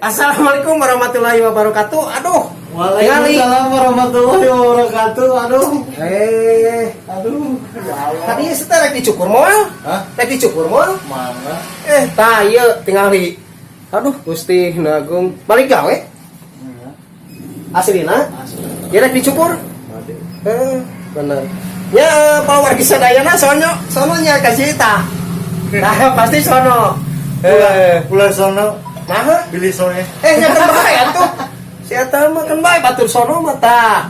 Assalamualaikum warahmatullahi wabarakatuh. Aduh. Waalaikumsalam warahmatullahi wabarakatuh. Aduh. Eh, Aduh. Ya Allah. Tadi saya rek dicukur moal? Hah? Rek dicukur moal? Mana? Eh, tah ieu tingali. Aduh, Gusti Nu Agung. Balik gawe? Aslina? Asli. Ya rek dicukur? Balik. Eh, bener. Ya, pak wargi sadayana sono, sononya kasih tah. Nah, pasti sono. Eh, Ulah sono, nah, pilih sono. Eh, nya kan bae atuh. Si eta mah kan bae batur sono mah tah.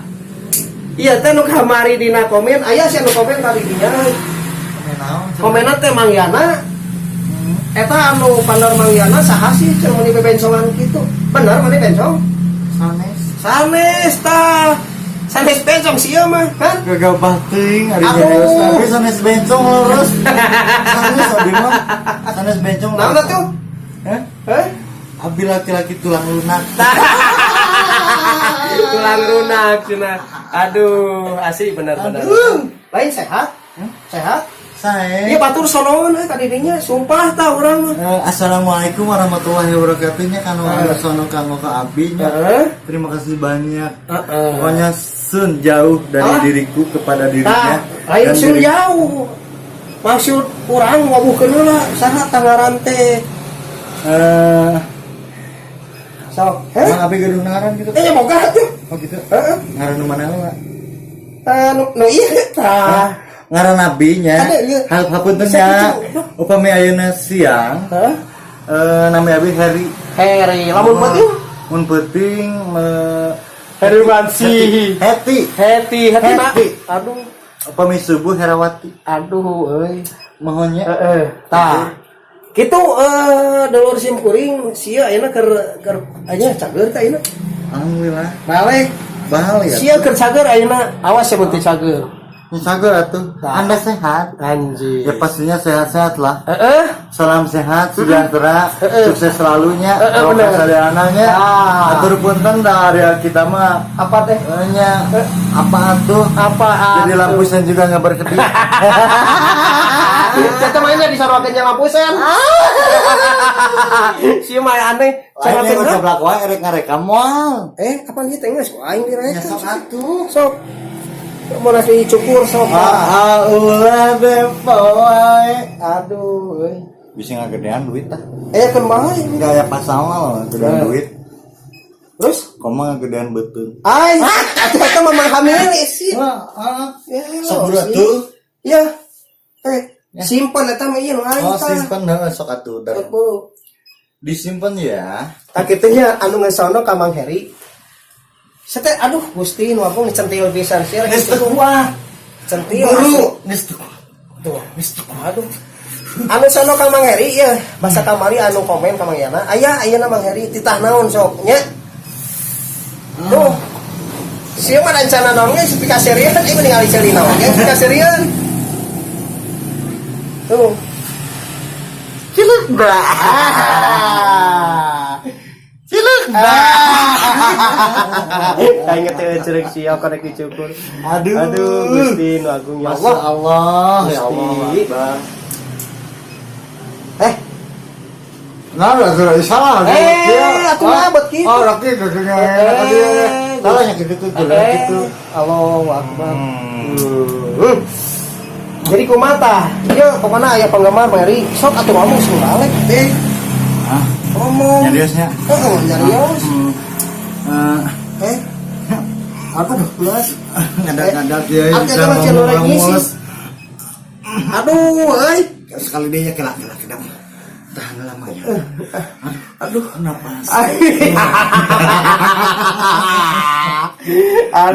Iya teh nu kamari dina komen, aya sih nu komen tadi dinya. Naon? Komenna teh Mang Yana. Eta anu pandar Mang Yana saha sih cenah meuni bebencongan kitu. Bener meuni bencong? Sanes. Sanes tah. Sanes bencong sih ieu mah kan? Gagabah teuing ari Aduh. nyarios tapi sanes bencong leres. Sanes abi mah. Sanes bencong. Naon tuh? Hah? Hah? Abi laki-laki tulang lunak. Tulang lunak cenah. Aduh, asli bener-bener. Aduh. Lain sehat? Sehat? Saya. Iya batur sonoan tadi dinya, sumpah tah urang mah. Eh, Assalamualaikum warahmatullahi wabarakatuh nya kanu Eh. sono kanggo ka abi nya. Heeh. Terima kasih banyak. Heeh. Pokoknya sun jauh dari Ah. diriku kepada dirinya. Tah, lain Dan sun jauh. Maksud urang wabuhkeun heula saha tangaran teh. Eh, Sok, heh? emang abi gaduh ngaran gitu? Eh, ya boga tuh. Oh gitu. Heeh. Ngaran nu mana heula? Eh, nu nu ieu tah. Ngaran abinya. Ada, iya. Hal hapunten Bisa nya. gitu. Upami ayeuna siang, Hah? eh, nami abi Heri. Heri, lamun penting Mun peuting Heri Mansi. Heti. Heti, heti nak. Heti. Aduh, Upami subuh Herawati. Aduh euy. Mohonnya. Heeh, tah. Kitu eh dulur sim kuring sia ayeuna keur keur anya cager teh ayeuna. Alhamdulillah. Balik. Balik ya. Sia keur cager ayeuna, awas ya mun teu cager. Cager atuh. Tah. Anda sehat? Anjir. Ya pastinya sehat-sehat lah. Heeh. Salam sehat, sejahtera, Heeh. sukses selalunya, Heeh, bener. sadayana-nya. Ah. Atur punten da area kita mah Apa teh? Nya apa atuh? Apa Jadi lampu sen juga nggak berkedip. Kita mainnya di saruakeun jeung lampu sen. Si mah aneh. Cara Lainnya teh. udah wae erek ngarekam moal. Eh, kapan ieu teh geus ku aing Ya direkam. sok atuh. Sok. Mau nasi cukur sok. Ah, ulah tempo wae. Aduh, euy. Bisa ngagedean duit tah. Eh, kan bae. Gaya pasal mah gedean Eh. duit. Terus? Komo ngagedean beuteung. Ay, atuh eta mah Mang Hamil sih. Heeh. Ya, Sok sih. atuh. Ya. Eh, simpen eta mah ieu nu aing Oh, tah. simpen heeh sok atuh. Dar. Betul. Disimpen ya. Tah kitu nya anu ngesono ka Mang Heri. Sete aduh Gusti nu agung centil pisan sih. Geus teu kuat. Centil. Buru, geus teu kuat. Tuh, geus teu kuat. Aduh. Anu sono ka Mang Heri ya, basa kamari anu komen ka Mang Yana, aya ayeuna Mang Heri titah naon sok nya. Tuh. Sieu mah rencana naon ge si pikaserian ieu ningali ceuli naon ge pikaserian. Tuh. Ciluk bah. Ciluk. Aing teh cerek sia korek dicukur. Aduh. Aduh, Gusti nu agung ya Masya Allah. Allah, ya Allah. Gusti. Akbar. Eh, Nah, sudah salah. Eh, atuh ngabet gitu. Oh, laki gitu Eh, Salahnya gitu tuh, jelek gitu. Allahu Akbar. Hmm. Hmm. Jadi kumaha? Ieu pokoknya aya penggemar Bang Eri, sok atuh ngomong sing balik teh. Hah? Ngomong. Nyariosnya? Heeh, nyarios. Hmm. Eh, Eh. Aduh, belas. ngadak-ngadak ya. Atuh eta mah cenah rek ngisi. Aduh, euy. Sekali dia ya kelak kelak kelak. Tahan lama ya. Aduh. Napas. Aduh.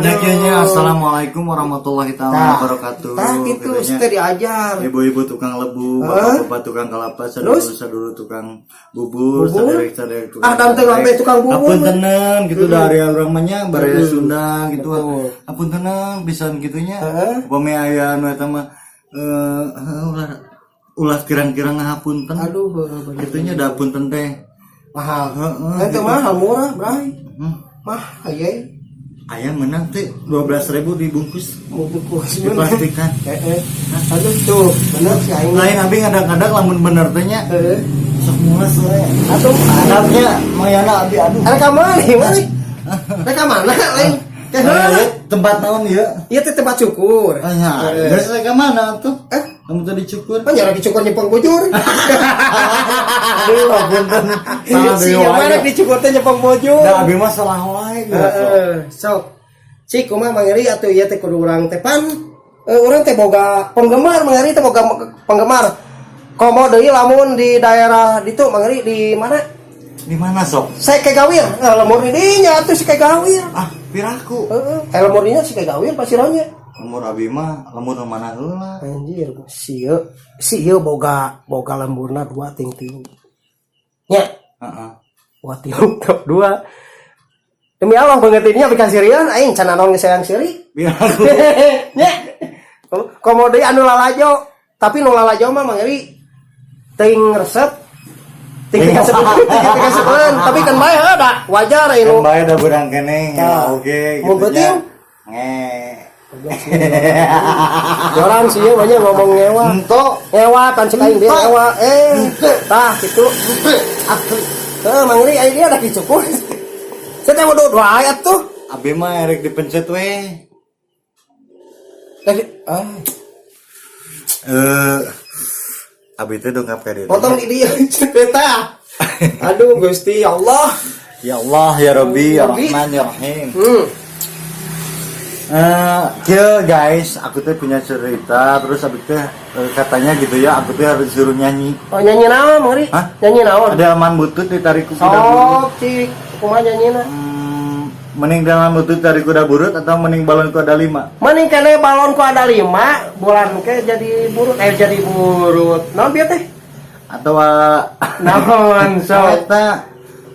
Ya, kayaknya assalamualaikum warahmatullahi taala Tah. wabarakatuh. Tah gitu, Gitu nya. teh diajar. Ibu-ibu tukang lebu, Hah? bapak-bapak tukang kelapa, Terus? sadulur-sadulur tukang bubur, Bubur? saderek-saderek tukang. Ah, dan teu sampai tukang bubur. Apuntenan gitu dari urang mah nya baraya Sunda gitu. Betul. Apuntenan pisan gitunya. Heeh. Upami aya anu eta mah eh ulah ulah kirang-kirang ngahapunten. Aduh, heuh, bener. Gitunya da punten teh. Mahal. Heeh, Itu gitu. mahal murah, Bray. Mahal ya. Ayam menang teh 12.000 dibungkus Mau bungkus diplastikan. Heeh. Aduh tuh, bener sih aing. Lain abi kadang-kadang lamun bener teh nya Heeh. sok Mules we. Atuh, Anaknya Mayana abi, aduh. ada ka mana mana? Ada ka mana lain? Teh heula. Tempat naon ieu? Ieu teh tempat cukur. Ah, ya. Eh. Geus rek ka mana tuh? Eh? Kamu tadi cukur. Pan jarak dicukur nyepeng bujur. Aduh, punten. Salah deui Si wae. mana dicukur teh nyepeng bujur. Da abi mah salah wae gitu. Heeh, sok. Cik kumaha, Mang Eri, atuh ieu teh kudu urang teh pan urang teh boga penggemar, Mang Eri teh boga penggemar. Komo deui lamun di daerah ditu, Mang Eri, di mana? Di mana sok? Saya ke Gawir. Eh, lembur di dinya atuh si Gawir. Ah, piraku. Heeh, lembur dinya si Gawir pasironya. Lembur abi mah lembur mana heula? Anjir, sieu sieu boga boga lemburna dua ting tilu. Nya, Heeh. dua tilu dua. Demi Allah banget ini bikin sirian aing can naon geus sayang siri. Piraku. Nya. Komo deui anu lalajo, tapi nu lalajo mah, Mang Eri, teuing resep ting tingkat sebulan, tapi kan bae heuh da wajar Kan anu bae da beurang keneh. Tah. Oke Mun gitu nya. penting. Nge. Orang sih banyak ngomong ngewa. Ento. Ngewa kan cek aing dia ngewa, eh tah kitu. Asli. Heuh, Mang Eri, aya dia ada dicukur. Saya teh wudu doa atuh. Abi mah erek dipencet we. Lagi ah. Eh, abi teh dongkap ka dieu. Potong di dia cerita. Aduh Gusti ya Allah. Ya Allah ya Rabbi ya Rabbi. Rahman ya Rahim. Hmm. Eh, kieu guys, aku tuh punya cerita terus abi teh katanya gitu ya, aku tuh harus disuruh nyanyi. Oh, nyanyi naon, Mang Eri? Hah? Nyanyi naon? Ada delman butut ditarik ku kuda burut. Sok cik, kumaha nyanyina? Mending delman butut dari kuda burut atau mending balonku ada lima? Mending kene balonku ada lima, bulan ke jadi burut, eh jadi burut. Naon bieu teh? Atau Naon sok? eta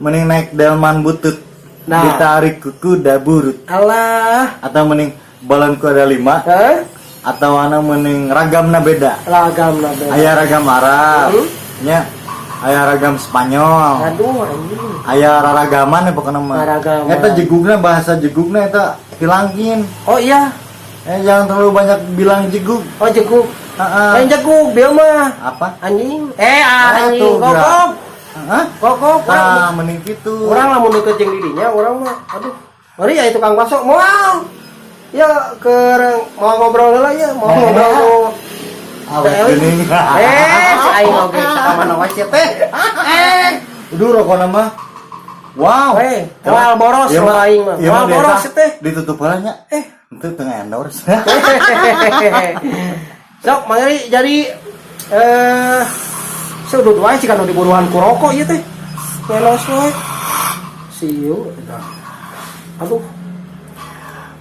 mending naik delman butut Nah. ditarik ku kuda burut Alah. atau mending balonku ada lima Hah? atau anu mending ragamna beda. Ragamna beda. Aya ragam Arab nya, aya ragam Spanyol, Aduh anjing. Aya raragaman ya pokoknya mah. Raragaman. Eta jegugna, bahasa jegugna eta hilangin. Oh iya. Eh, jangan terlalu banyak bilang jegug. Oh, jegug. Heeh. Lain jegug dia mah. Apa? Anjing. Eh anjing, Tuh, kokok. Hah? Kokok. Urang Ah, mending gitu. urang lamun deket jeung didinya urang mah aduh. Mari ya tukang bakso moal. Ya ke mau ngobrol heula ya, mau ngobrol nu Awet geuning. Eh, si aing oge mana wae sia teh. Eh, Aduh, rokona mah. Wow. Weh, moal boros Ieu rokok aing mah. Ieu Moal boros biasa teh. ditutup heula nya. Eh. Itu tengah endorse. Sok, Mang Eri, jadi sudut wae cika nu diburuan ku rokok ieu teh. Ngelos wae. Siu. Aduh.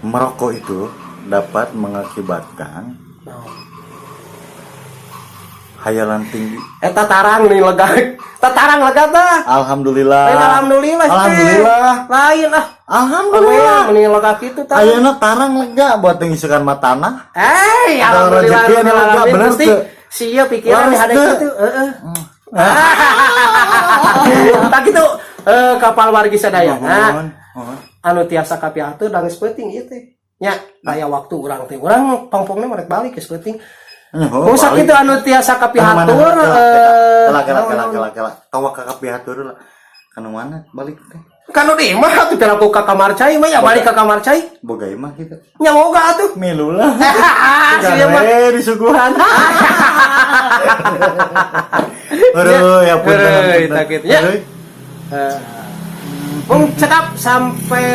Merokok itu dapat mengakibatkan Naon? hayalan tinggi. Eta tarang nih lega. Eta tarang lega tah. Alhamdulillah. Lain alhamdulillah sih, teh. Alhamdulillah. Lain ah. Alhamdulillah. Mending lega kitu tah. Ayeuna tarang lega buat ngisukan mah tanah. Eh, Ada alhamdulillah. rezeki anu lega, Alhamdulillah. bener Gusti. teu? Sia pikiran Waras ada teu? kitu, heeh. Tah kitu kapal wargi sadaya. Nah, Mohon, mohon. anu tiasa kapihatur da geus peuting ieu teh. Nya, aya waktu urang teh. Urang pongpongna merek balik geus peuting. Oh, Oh, sakitu anu tiasa kapihatur kela kela kela kela kela tawa ka kapihatur lah. Kanu mana balik teh? Kanu di imah atuh teh ka kamar cai mah ya balik ka kamar cai. Boga imah gitu. Nya moga atuh. Milu lah. Sia mah. Eh, disuguhan. Aduh, ya pun. Aduh, sakit, ya. Bung cekap sampai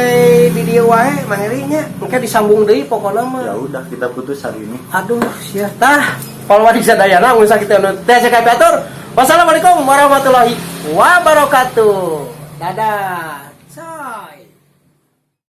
di dieu wae Mang Eri nya. Engke disambung deui pokona mah. Ya udah, kita putus hari ini. Aduh, sia tah. Polwan sadayana mun sakitu anu teh cekap atur. Wassalamualaikum warahmatullahi wabarakatuh. Dadah.